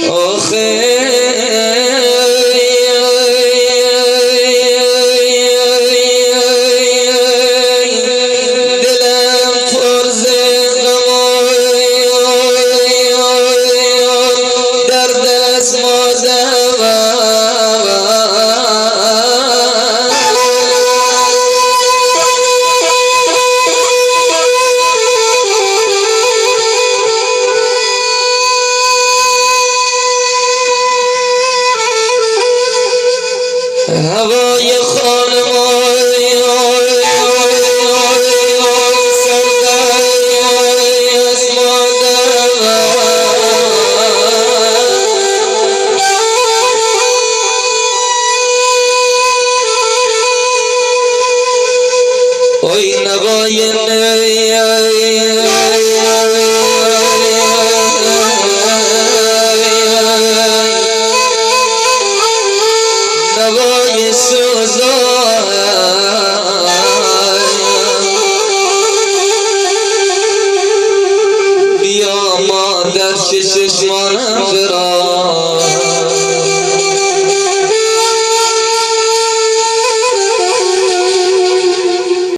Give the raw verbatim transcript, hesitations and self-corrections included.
آخه دلم پر ز غم و درد از مادر. هوای خانم سردای از مادر. اوی نوای، نوای سوزان. بیا مادر چشم